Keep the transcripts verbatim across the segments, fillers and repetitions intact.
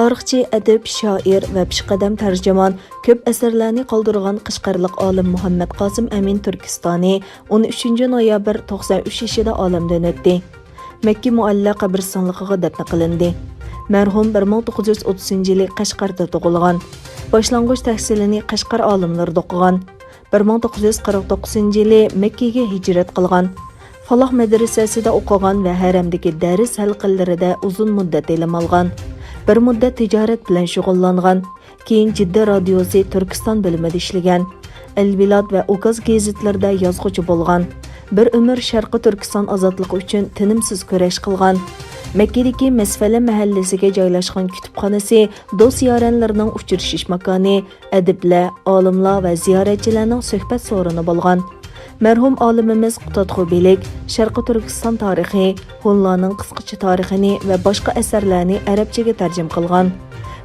تارىخچى، ئەدىب، شائىر ۋە پېشقەدەم تەرجىمان، كۆپ ئەسەرلەرنى قالدۇرغان قەشقەرلىك ئالىم مۇھەممەد قاسىم ئەمىن تۈركىستانى ئون ئۈچىنچى نويابىر توقسان ئۈچ يېشىدا ئالەمدىن ئۆتتى. مەككە مۇئەللە قەبرىستانلىقىغا دەپنە قىلىندى. مەرھۇم بىر مىڭ توققۇز يۈز ئوتتۇزىنچى يىلى قەشقەردە تۇغۇلغان. باشلانغۇچ تەھسىلىنى قەشقەر ئالىملىرىدا ئوقۇغان. بىر مىڭ توققۇز يۈز قىرىق توققۇزىنچى يىلى مەككىگە ھىجرەت قىلغان. فالاھ مەدرىسەسىدە ئوقۇغان ۋە ھەرەمدىكى دەرس ھەلقىلىرىدە ئۇزۇن مۇددەت ئىلىم ئالغان. بىر مۇددەت تىجارەت بىلەن شۇغۇللانغان. كېيىن جىددە رادىيوسى تۈركىستان بۆلۈمىدە ئىشلىگەن. ئەلبىلاد ۋە ئۇكاز گېزىتلىرىدە يازغۇچى بولغان. بىر ئۆمۈر شەرقىي تۈركىستان ئازادلىقى ئۈچۈن تىنىمسىز كۈرەش قىلغان. مەككىدىكى مەسفەلە مەھەللىسىگە جايلاشقان كۇتۇپخانىسى دوست-يارەنلىرىنىڭ ئۇچرىشىش ماكانى، ئەدىبلەر، ئالىملار ۋە زىيارەتچىلەرنىڭ سۆھبەت سورۇنى بولغان. مەرھۇم ئالىمىمىز قۇتادغۇ بىلىك، شەرقىي تۈركىستان تارىخى، ھونلارنىڭ قىسقىچە تارىخىنى ۋە باشقا ئەسەرلەرنى ئەرەبچىگە تەرجىمە قىلغان.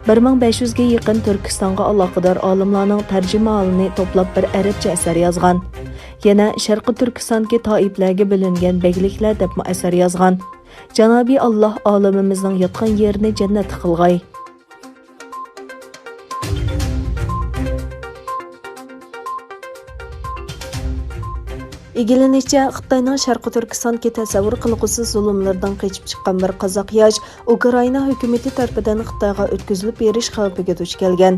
بىر مىڭ بەش يۈزگە يېقىن تۈركىستانغا ئالاقىدار ئالىملارنىڭ تەرجىمىھالىنى توپلاپ بىر ئەرەبچە ئەسەر يازغان. يەنە شەرقىي تۈركىستاندىكى تائىپىلەرگە بۆلۈنگەن بەگلىكلەر دەپمۇ ئەسەر يازغان. جانابىي ئاللاھ ئالىمىمىزنىڭ ياتقان يېرىنى جەننەت قىلغاي. ئىگىلىنىشىچە، خىتاينىڭ شەرقىي تۈركىستاندىكى تەسەۋۋۇر قىلغۇسىز زۇلۇملىرىدىن قېچىپ چىققان بىر قازاق ياش ئۇكرائىنا ھۆكۈمىتى تەرىپىدىن خىتايغا ئۆتكۈزۈلۈپ بېرىش خەۋپىگە دۇچ كەلگەن.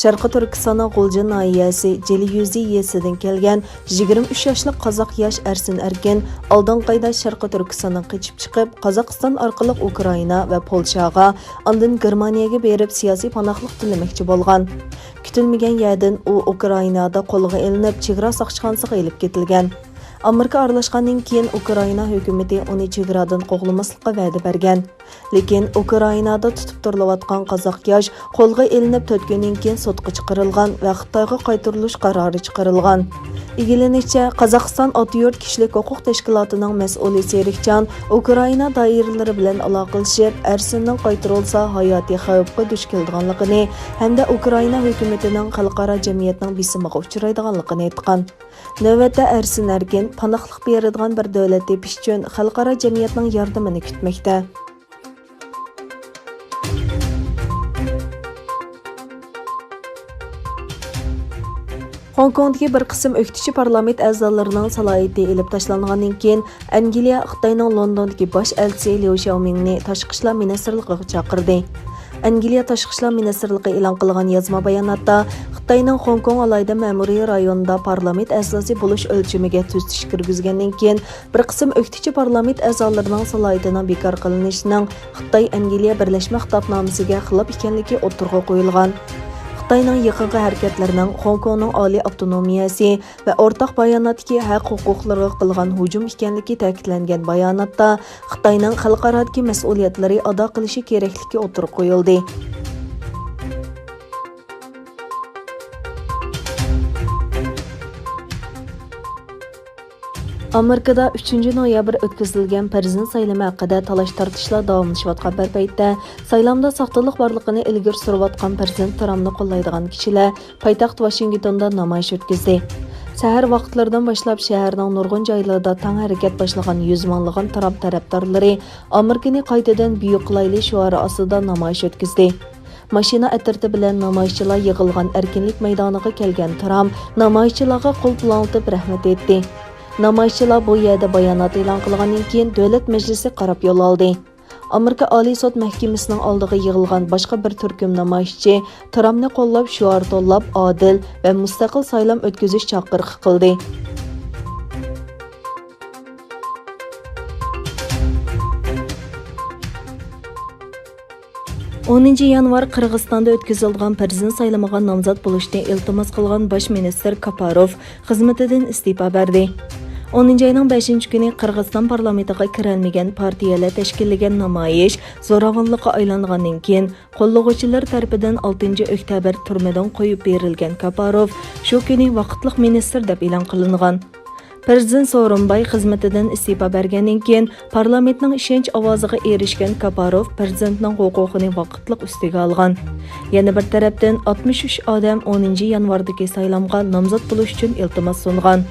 شەرقىي تۈركىستاننىڭ غۇلجا ناھىيەسى جىلى يۈزى يېزىسىدىن كەلگەن يىگىرمە ئۈچ ياشلىق قازاق ياش ئەرسىن ئەركىن ئالدىنقى ئايدا شەرقىي تۈركىستاندىن قېچىپ چىقىپ، قازاقىستان ئارقىلىق ئۇكرائىنا ۋە پولشاغا، ئاندىن گېرمانىيەگە بېرىپ سىياسىي پاناھلىق تىلىمەكچى بولغان. كۈتۈلمىگەن يەردىن ئۇ ئۇكرائىنادا قولغا ئېلىنىپ، چېگرا ساقچىخانىسىغا ئېلىپ كېتىلگەن. ئامېرىكا ئارىلاشقاندىن كېيىن، ئۇكرائىنا ھۆكۈمىتى ئۇنى چېگرادىن قوغلىماسلىققا ۋەدە بەرگەن. لېكىن ئۇكرائىنادا تۇتۇپ تۇرۇلۇۋاتقان قازاق ياش قولغا ئېلىنىپ تۆت كۈندىن كېيىن سوتقا چىقىرىلغان ۋە خىتايغا قايتۇرۇلۇش قارارى چىقىرىلغان. ئىگىلىنىشىچە، قازاقىستان ئاتا يۇرت كىشىلىك ھوقۇق تەشكىلاتىنىڭ مەسئۇلى سېرىكجان ئۇكرائىنا دائىرىلىرى بىلەن ئالاقىلىشىپ، ئەرسىننىڭ قايتۇرۇلسا ھاياتىي خەۋپكە دۇچ كېلىدىغانلىقىنى ھەمدە ئۇكرائىنا ھۆكۈمىتىنىڭ خەلقئارا جەمئىيەتنىڭ بېسىمىغا ئۇچرايدىغانلىقىنى ئېيتقان. نۆۋەتتە ئەرسىن ئەركىن پاناھلىق بېرىدىغان بىر دۆلەت تېپىش ئۈچۈن خەلقئارا جەمئىيەتنىڭ ياردىمىنى كۈتمەكتە. خوڭكوڭدىكى بىر قىسىم ئۆكتىچى پارلامېنت ئەزالىرىنىڭ سالاھىيىتى ئېلىپ تاشلانغاندىن كېيىن، ئەنگلىيە خىتاينىڭ لوندوندىكى باش ئەلچىسى ليۇ شياۋمىڭنى تاشقى ئىشلار مىنىستىرلىقىغا چاقىردى. ئەنگلىيە تاشقى ئىشلار مىنىستىرلىقى ئېلان قىلغان يازما باياناتتا، خىتاينىڭ خوڭكوڭ ئالاھىدە مەمۇرىي رايونىدا پارلامېنت ئەزاسى بولۇش ئۆلچىمىگە تۈزىتىش كىرگۈزگەندىن كېيىن، بىر قىسىم ئۆكتىچى پارلامېنت ئەزالىرىنىڭ سالاھىيىتىنىڭ بىكار قىلىنىشىنىڭ خىتاي ئەنگلىيە بىرلەشمە خىتابنامىسىگە خىلاپ ئىكەنلىكى ئوتتۇرىغا قويۇلغان. خىتاينىڭ يېقىنقى ھەرىكەتلىرىنىڭ خوڭكوڭنىڭ ئالىي ئاپتونومىيەسى ۋە ئورتاق باياناتتىكى ھەق ھوقۇقلىرىغا قىلغان ھۇجۇم ئىكەنلىكى تەكىتلەنگەن باياناتتا، خىتاينىڭ خەلقئارادىكى مەسئۇلىيەتلىرى ئادا قىلىشى كېرەكلىكى ئوتتۇرىغا قويۇلدى. ئامېرىكىدا ئۈچىنچى نويابىر ئۆتكۈزۈلگەن پىرېزىدېنت سايلىمى ھەققىدە تالاش-تارتىشلار داۋاملىشىۋاتقان بىر پەيتتە، سايلامدا ساختىلىق بارلىقىنى ئىلگىرى سۈرۈۋاتقان پىرېزىدېنت ترامپنى قوللايدىغان كىشىلەر پايتەخت ۋاشىنگتوندا نامايىش ئۆتكۈزدى. سەھەر ۋاقىتلىرىدىن باشلاپ شەھەرنىڭ نۇرغۇن جايلىرىدا تەڭ ھەرىكەت باشلىغان يۈز مىڭلىغان ترامپ تەرەپدارلىرى «ئامېرىكىنى قايتىدىن بۈيۈك قىلايلى» شوئارى ئاستىدا نامايىش ئۆتكۈزدى. ماشىنا ئەترىتى بىلەن نامايىشچىلار يىغىلغان ئەركىنلىك مەيدانىغا كەلگەن ترامپ نامايىشچىلارغا قول پۇلاڭلىتىپ رەھمەت ئېيتتى. نامايىشچىلار بۇ يەردە بايانات ئېلان قىلغاندىن كېيىن، دۆلەت مەجلىسى قاراپ يول ئالدى. ئامېرىكا ئالىي سوت مەھكىمىسىنىڭ ئالدىغا يىغىلغان باشقا بىر تۈركۈم نامايىشچى ترامپنى قوللاپ شوئار توۋلاپ، ئادىل ۋە مۇستەقىل سايلام ئۆتكۈزۈش چاقىرىقى قىلدى. ئونىنچى يانۋار قىرغىزىستاندا ئۆتكۈزۈلىدىغان پىرېزىدېنت سايلىمىغا نامزات بولۇشنى ئىلتىماس قىلغان باش مىنىستىر كاپاروف خىزمىتىدىن ئىستېپا بەردى. ئونىنچى ئاينىڭ بەشىنچى كۈنى قىرغىزىستان پارلامېنتىغا كىرەلمىگەن پارتىيەلەر تەشكىللىگەن نامايىش زوراۋانلىققا ئايلانغاندىن كېيىن، قوللىغۇچىلىرى تەرىپىدىن ئالتىنچى ئۆكتەبىر تۈرمىدىن قويۇپ بېرىلگەن كاپاروف شۇ كۈنى ۋاقىتلىق مىنىستىر دەپ ئېلان قىلىنغان. پىرېزىدېنت سورۇنباي خىزمىتىدىن ئىستېپا بەرگەندىن كېيىن، پارلامېنتنىڭ ئىشەنچ ئاۋازىغا ئېرىشكەن كاپاروف پىرېزىدېنتنىڭ ھوقۇقىنى ۋاقىتلىق ئۈستىگە ئالغان. يەنە بىر تەرەپتىن، ئاتمىش ئۈچ ئادەم ئونىنچى يانۋاردىكى سايلامغا نامزات بولۇش ئۈچۈن ئىلتىماس سۇنغان.